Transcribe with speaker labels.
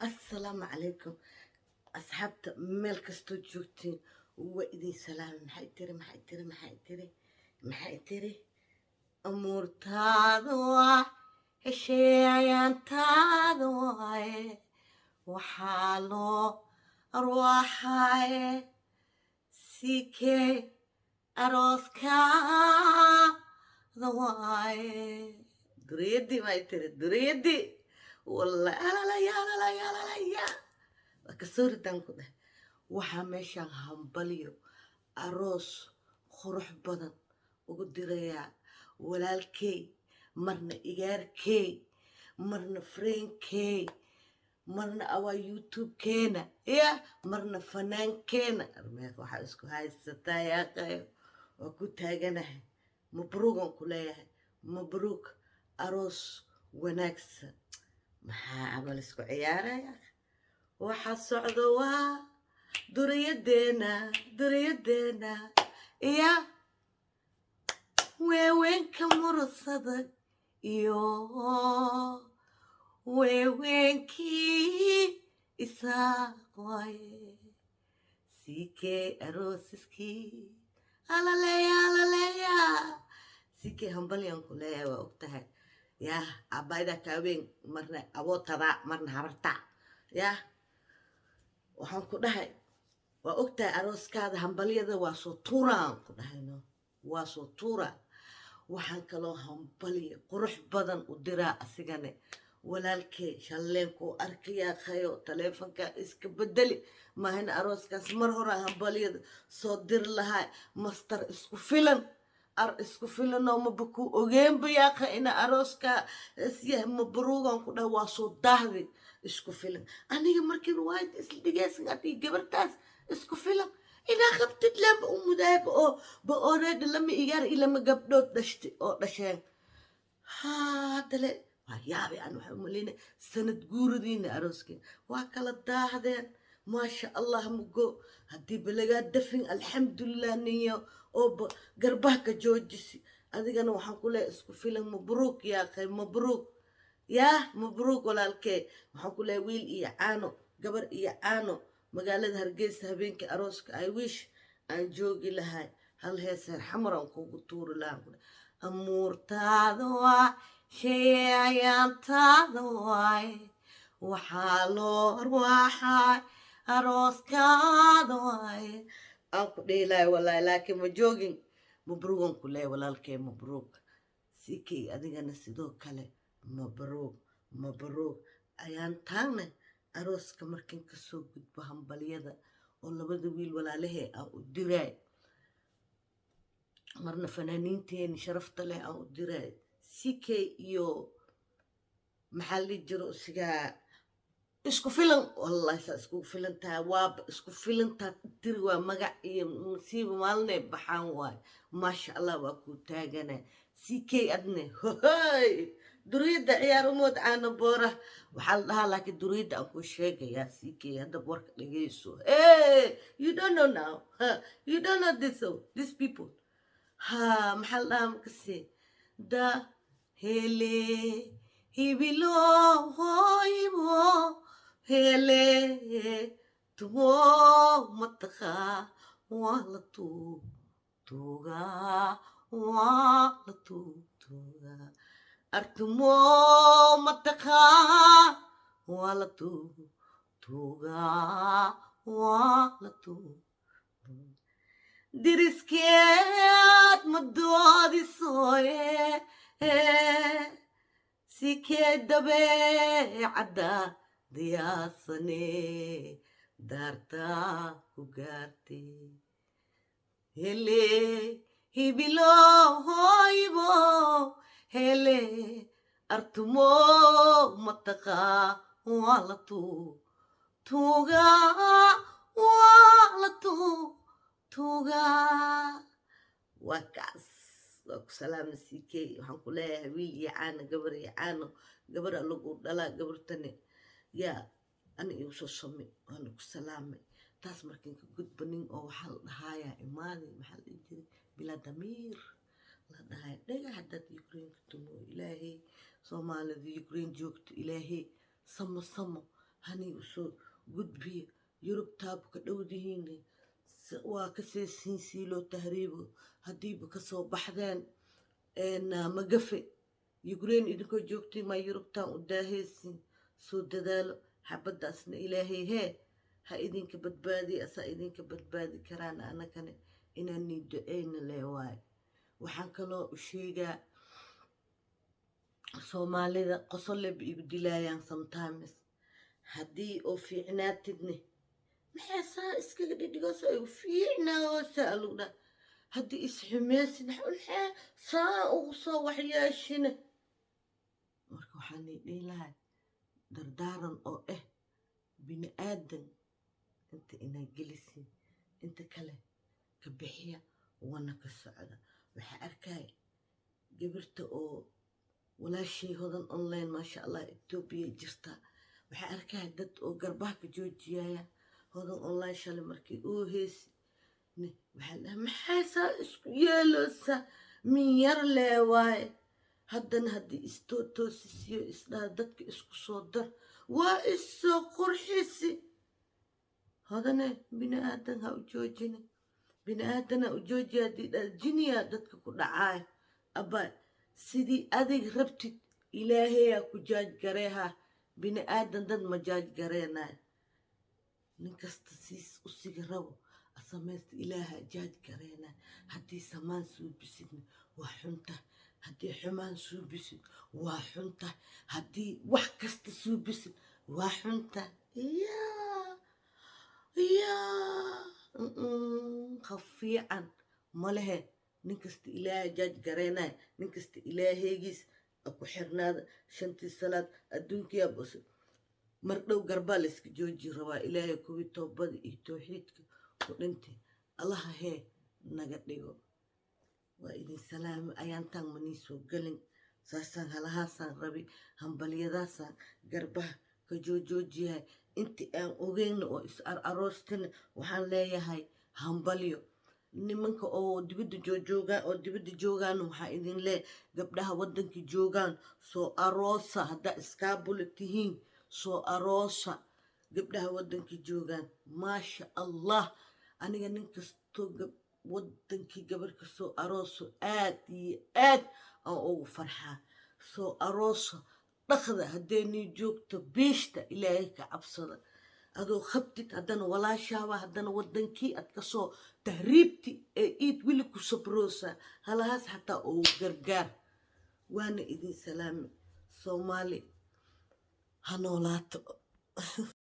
Speaker 1: Assalaamu calaykum asxaabta, meel kastoo joogtiin waa idin salaamay. Maxay tiri? Maxay tiri? Maxay tiri? Maxay tiri? Amuurtaada waa heshee, ayaantaada waaye, waxaa loo arwaaxaaye sikee arooskaada waaye. Duriyadii may tiri, duriyadii wallahi, alalaya, alalaya, alalaya, waa kasoo ridaan ku dheh. Waxaa meeshaan hambalyo aroos qurux badan ugu dirayaa walaalkey, marna igaarkey, marna friendkey, marna awaa YouTube-keena ya, marna fanaankeena. Armeeq waxaa isku haysataa yaaqayo, waa ku taaganahay. Mabruugan ku leeyahay, mabruuk, aroos wanaagsan. Maxaa camal isku ciyaaraya? Waxa socdo waa duriyadeena, duriyadeena iya, weeweenka murusada iyo weeweenkii Isaaq waaye, Sikee aroosiskii, alaleya, alaleya. Sikee hambalyan ku leeyahay, waa ogtahay yah, abayda kaaweyn, marna abootada, marna habarta yah. Waxaan ku dhahay, waa ogtahay arooskaada, hambalyada waa soo tuuraan ku dhahayno, waa soo tuura. Waxaan kaloo hambalya qurux badan u diraa asigane walaalkee shalleenkuu arkayaa khayo, taleefonka iska bedeli maahina, arooskaas mar horaa hambalyada soo diri lahaa. Master isku filan, ar isku filanoo maba ku ogeenba yaaqa ina arooska isyahay. Mabruugan ku dhahay, waa soo daahday. Isku filan aniga markii riwaayadda isla dhigaysan adii gabartaas isku filan inaa qabtid lamba u mudaayba oo ba already lama igaar iyo lama gabdhood dhashtay oo dhasheen. Haddale waa yaabay, aan waxaa umaleyna sanad guuradiina arooskeen waa kala daahdeen. Maasha Allah, mugo haddii ba lagaa dafin, alxamdulilah, niyo oo garbaha ka joojisi. Adigana waxaan ku leeyahay isku filan, mabruuk yaaqay, mabruuk yaah, mabruuk walaalkee. Waxaan ku leeyahay wiil iyo caano, gabar iyo caano. Magaalada Hargeysa habeenkii arooska I wish aan joogi lahay, hal heeseer xamar aan kugu tuuri lahaa. Amuurtaada waa sheeyaantaada waaye, waxaa loo arwaaxay arooskaada waaye, aan ku dhihi lahay walaahi, laakiin ma joogin. Mabruugan ku leeyahay walaalkee, mabruuk Sikey, adigana sidoo kale mabruuk, mabruuk. Ayaan taagna arooska markan kasoo gudbo hambalyada oo labada wiil walaalahee aan u diraay, marna fanaaniinteeni sharafta leh aan u diraay, Sikey iyo maxaa la dhihi jiro sigaa isku filan. Wallahi saa iskugu filan tahay, waaba isku filantaa tiri, waa magac iyo masiiba maalinay baxaan waay. Maasha Allah, waa kuu taagana Ck adne. Hohoy, duriyadda ciyaar umood caano boora waxaa la dhahaa, laakiin duriyadda aan kuu sheegayaa Ck, haddaba warka dhegeyso. Hey, you don't know now. You don't know this, oh, these people. Ha, maxaa la dhahaa makase da hele hibilo hoibo hele tumo mataqa, waa la tuugaa, waa la tuugaa, artumo mataqa, waa la tuugaa, waa la tuu diriskeed ma doodisoye sikee dabeecadda diyaasane daartaa ku gaartay hele hibilo hoybo hele artumo mataqa, waa la tuugaa, waa la tuugaa. Waa kaas, waa ku salaama Sikey. Waxaan ku leeyahay wiil iyo caano, gabar iyo caano, gabar lagu dhalaa, gabartane yaa ana igu soo samay, waana ku salaamay. Taas markan ka gudbanin oo waxaa la dhahayaa imaadi, maxaa la dhihi jiray, bilaa damiir la dhahaya dhaga haddaad Ukraine ka tumo. Ilaahay soomaalida Ukraine joogto, Ilaahay samo samo ha. Hanigu soo gudbiya Yurubtaaba ka dhowdihiin, waa ka seesiin siiloo tahriibo. Haddiiba kasoo baxdeen magafe Ukraine idinkoo joogtay, maa Yurubtaan u daahaysin? Soo dadaalo. Xabaddaasna Ilaahay hee ha idinka badbaadiya, asaa idinka badbaadi karaan. Anakane inaan nii duceyna lee waayo. Waxaan kaloo u sheegaa Soomaalida, qosoleba igu dilaayaan sometimes. Haddii oo fiicnaatidne, maxaa saa iskaga dhidhigoosa igu fiicnaaoosa alugu dhaa. Haddii isxumeysid, maxaa saa ugu soo waxyeeshine? Marka waxaan dhihi lahay dardaaran oo ah bini aadan inta inaa gelisin, inta kale ka bixiya, wana ka socda. Waxaa arkaya gabirta oo walaashay Hodan Online, maasha Allah, Etoobiya jirta. Waxaa arkaya dad oo garbaha ka joojiyaya Hodan Online shalay markii uu heesi. Waxaa dhaha, maxay saa isku yeeloosaa? Min yar lee waaye. Haddana haddii istotoosisiyo, isdhaha dadka isku soo dar, waa issoo qurxisi. Hodane bini aadan ha u joojini, bini aadan ha u jooji. Haddii dha jiniya dadka ku dhacaay, abba sidii adig rabtid Ilaahayaa ku jaaj gareeha. Bini aadan dad ma jaaj gareenayo. Nin kasta siis u siga rabo asamaysta, Ilaaha jaaj gareenayo. Haddii samaan suubisidna waa xunta, haddii xumaan suubisid waa xunta, haddii wax kasta suubisid waa xunta. Yaa yaa khafiican ma lehe. Nin kasta Ilaaha jaaj gareenayo. Nin kasta Ilaahaygiis ku xirnaada, shantii salaad adduunkiyaa bose. Mar dhow garbaa layska jooji rabaa. Ilaahay kuwii toobada iyo towxiidka ku dhintay Allaha hee naga dhigo. Waa idin salaami. Ayaantaan manii soo gelin, saasaan halahaasaan rabi, hambalyadaasaan garbaha ka joojoojiyahay. Intii aan ogeyna oo is ar aroostina, waxaan leeyahay hambalyo. Nimanka oo dibadda joojoogaan oo dibadda joogaan, waxaa idin leeyahay gabdhaha waddanka joogaan soo aroosa. Haddaa iskaabula tihiin, soo aroosa gabdhaha waddanka joogaan. Maasha Allah, aniga nin kastoo waddankii gabar ka soo arooso aad iyo aad aan ugu farxaa. Soo aroosa, dhaqda haddee nii joogto, biishta Ilaahay ka cabsada. Adoo khabtid haddana walaashaaba, haddana waddankii aad kasoo tahriibti ee iid weli ku sabroosa, halahaas xataa ugu gargaar. Waana idin salaami. Soomaali ha noolaato.